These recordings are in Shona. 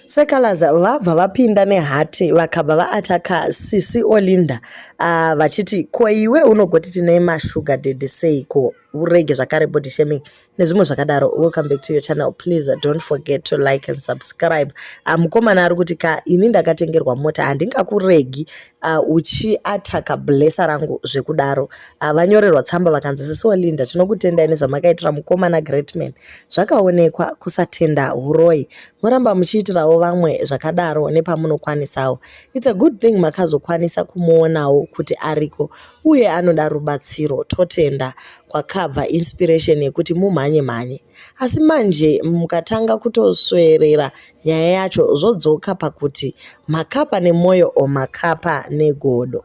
Seh Calaz vabva vapinda nehati vakabva vaataka Sisi Olinda vachiti ko iwe unogoti tine mashuga daddy seiko urege zvakare body shaming nezvimwe zvakadaro. Welcome back to your channel. Please don't forget to like and subscribe. Mukomana ari kuti ka ini ndakatengerwa mota, handingakuregi uchiataka blesser rangu zvekudaro. Vanyorerwa tsamba vakanzi, "Sisi Olinda, tinokutendai nezvamakaitira mukomana Greatman. Zvakaonekwa kusatenda uroi, muramba muchiitirawo vamwe zvakadaro nepamunokwanisawo. It's a good thing makazokwanisa kumuonawo kuti ariko uye anoda rubatsiro. Totenda kwakabva inspiration yekuti mumhanye mhanye. Asi manje mukatanga kutoswerera nyaya yacho, zvodzoka pakuti makapa nemwoyo o makapa negodo.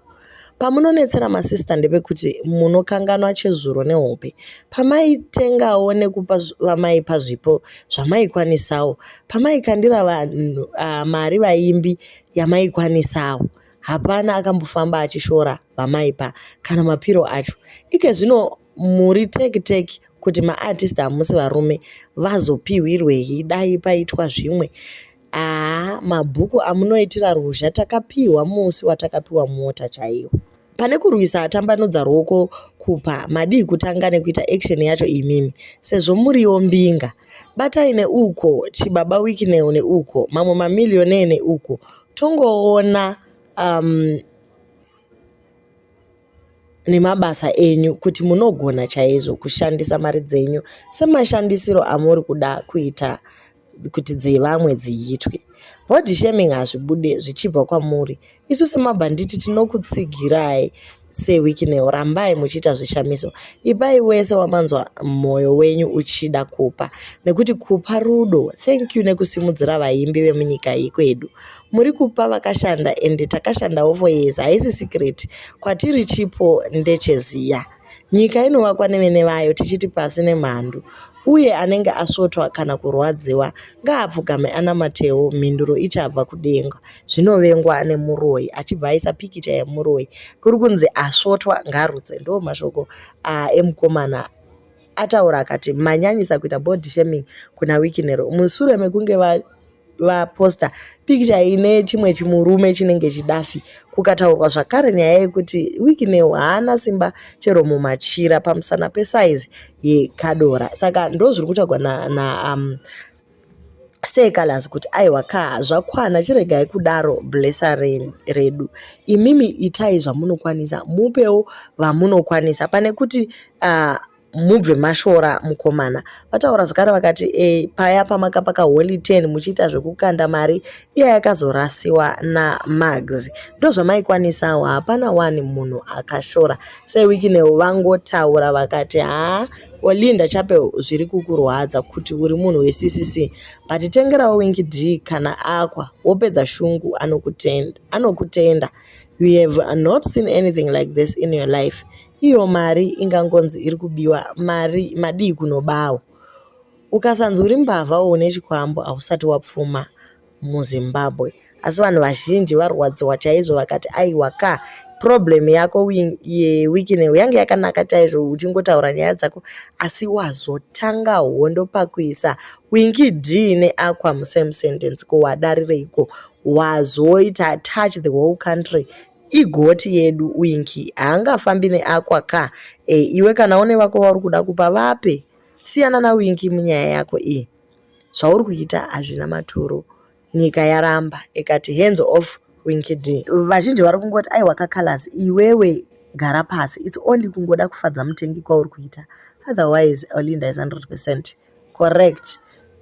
Pamunonetsera masista ndepekuti munokanganwa chezuro nehope. Pamaitengawo nekupa vamaipa zvipo zvamaikwanisawo, pamaikandira vanhu mari vaimbi yamaikwanisawo, hapana akambofamba achishora vamaipa kana mapiro acho. Ike zvino muri teki teki kuti maartist hamusi varume, vazopiwirwei dai paitwa zvimwe. Haa, mabhuku amunoitira ruzha takapiwa musi watakapiwa mota chaiyo. Pane kurwisa atambanudza ruoko kupa, madii kutanga nekuita action yacho imimi sezvo muriwo mbinga? Batai neuko chibaba Wicknell neuko mamwe mamillionaire neuko, tongoona nemabasa enyu kuti munogona chaizvo kushandisa mari dzenyu semashandisiro amuri kuda kuita kuti dzevamwe dziitwe. Body shaming hazvibude zvichibva kwamuri. Isu semabhanditi tinokutsigirai seWicknell. Rambai muchiita zvishamiso. Ipai wese wamanzwa mwoyo wenyu uchida kupa, nekuti kupa rudo. Thank you nekusimudzira vaimbi vemunyika yekwedu. Muri kupa vakashanda, ende takashandawo for years, haisi secret kwatiri, chipo ndecheziya. Nyika inovakwa nevene vayo, tichiti pasi nemhandu. Uye anenge asvotwa kana kurwadziwa ngaapfugame anamatewo, mhinduro ichabva kudenga. Zvinovengwa nemuroyi." Achibva aisa pikicha yemuroyi, kuri kunzi asvotwa ngarutse. Ndo mashoko emukomana ataura akati manyanyisa kuita body shaming kuna Wicknell mushure mekunge vaposta pikicha ine chimwe chimurume chinenge chidafi. Kukataurwa zvakare nyaya yekuti Wicknell haana simba chero mumachira pamusana pesaizi yekadora. Saka ndo zviri kutaurwa na Seh Calaz kuti aiwa ka, zvakwana, chiregai kudaro blesser redu. Imimi itai zvamunokwanisa, mupewo vamunokwanisa pane kuti mubve mashora mukomana. Vataura zvakare vakati paya pamakapaka Holy 10 muchiita zvekukanda mari iya yakazorasiwa naMags, ndozvamaikwanisawo, hapana wani munhu akashora. SeWicknell vangotaura vakati, "Haa Olinda Chapel, zviri kukurwadza kuti uri munhu weCCC, but tengerawo Winky D kana Aqua, wopedza shungu, anokutenda, anokutenda. You have not seen anything like this in your life. Iyo mari ingangonzi iri kubiwa mari, madii kunobawo? Ukasanzi uri mbavha une chikwambo, hausati wapfuma muZimbabwe." Asi vanhu vazhinji varwadziwa chaizvo, vakati aiwa ka, problem yako yeWicknell yange yakanaka chaizvo uchingotaura nyaya dzako, asi wazotanga hondo pakuisa Winky D neAqua musame sentence. Ko wadarireiko? Wazoita touch the whole country. Igoti yedu Winky haangafambi neAqua ka. Iwe kana une vako vauri kuda kupa, vape, siyana naWinky munyaya yako iyi. Zvauri kuita hazvina maturo. Nyika yaramba ikati hands off Winky D. Vazhinji vari kungoti aiwa kaCalaz, iwewe gara pasi, it's only kungoda kufadza mutengi kwauri kuita, otherwise Olinda is 100% correct.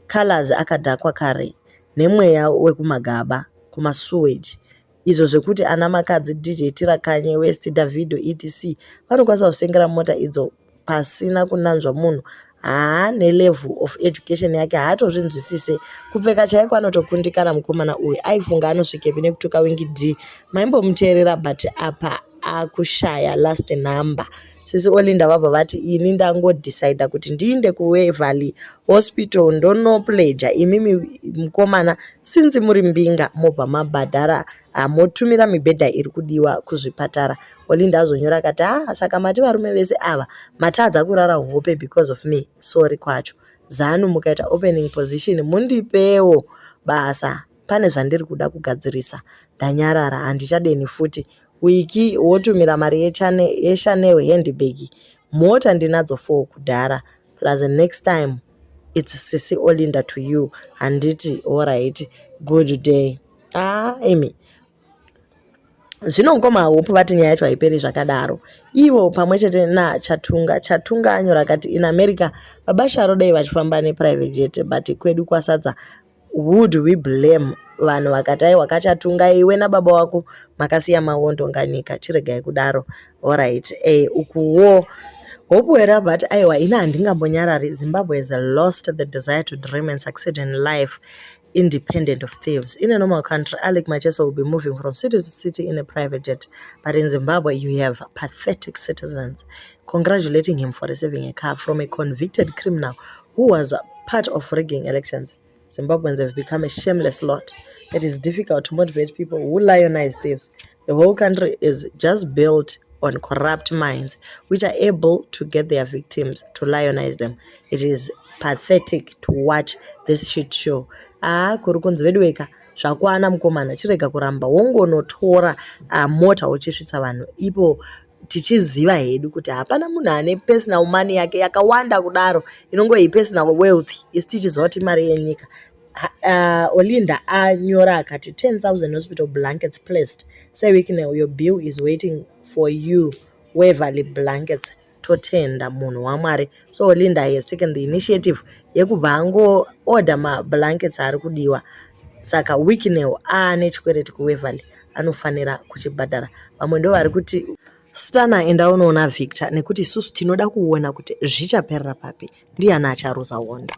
Calaz akadhakwa kare nemweya wekumagaba kumasuweji izvo zvekuti ana Makadzi, DJ Tira, Kanye West, Davido, etc vanokwanisa kuzvitengera mota idzo pasina kunanzva munhu. Haa, nelevel of education yake haatozvinzwisise. Kupfeka chaiko anotokundikana. Mukomana uyu aifunga anosvikepi nekutuka Winky D? Maimbomuteerera, but apa akushaya last number. Sisi Olinda vabva vati, "Ini ndangodhisaidha kuti ndiinde kuWaverly Hospital ndonopleja imimi mukomana, sinzi muri mbinga, mobva mabhadhara, motumira mibhedha iri kudiwa kuzvipatara." Olinda azonyora akati, "Ha, saka mati varume vese ava matadza kurara hope because of me? Sorry kwacho. Zanu mukaita opening position mundipewo basa." Pane zvandiri kuda kugadzirisa. Ndanyarara handichadeni futi. Wiki wotumira mari yeChanel handbag. Mota ndinadzo 4 kudhara. Plus next time it's Sisi Olinda to you. Handiti alright. Good day. Ah, imi. Zvino mukoma Hope vati nyaya yacho haiperi zvakadaro. Ivo pamwe chete naChatunga. Chatunga anyora akati in America baba Sharo dai vachifamba neprivate jet but kwedu kwasadza who do we blame vanhu vakati aiwa kachatunga iwe nababa wako makasiya maondonga nyika chiregai kudaro alright eh, ukuwo Hope abva ati aiwa ini handingambonyarari Zimbabwe has lost the desire to dream and succeed in life independent of thieves. In a normal country, Alec Macheso will be moving from city to city in a private jet. But in Zimbabwe, you have pathetic citizens congratulating him for receiving a car from a convicted criminal who was part of rigging elections. Zimbabweans have become a shameless lot. It is difficult to motivate people who lionize thieves. The whole country is just built on corrupt minds which are able to get their victims to lionize them. It is pathetic to watch this shit show. Ah, kuri kunzi veduweka zvakwana mukomana chirega kuramba wongonotora mota uchisvitsa vanhu ipo tichiziva hedu kuti hapana munhu ane personal money yake yakawanda kudaro inongoi personal wealth isu tichiziva kuti mari yenyika. Olinda anyora akati 10,000 hospital blankets placed. Sir Wicknell, your bill is waiting for you. Waverly blankets totenda munhu wamwari. So Olinda has taken the initiative yekubva angoorder mablankets ari kudiwa. Saka Wicknell aane chikwereti kuWaverly anofanira kuchibhadhara. Vamwe ndo vari kuti Stana enda unoona Victor nekuti isusu tinoda kuona kuti zvichaperera papi ndiani acharuza hondo.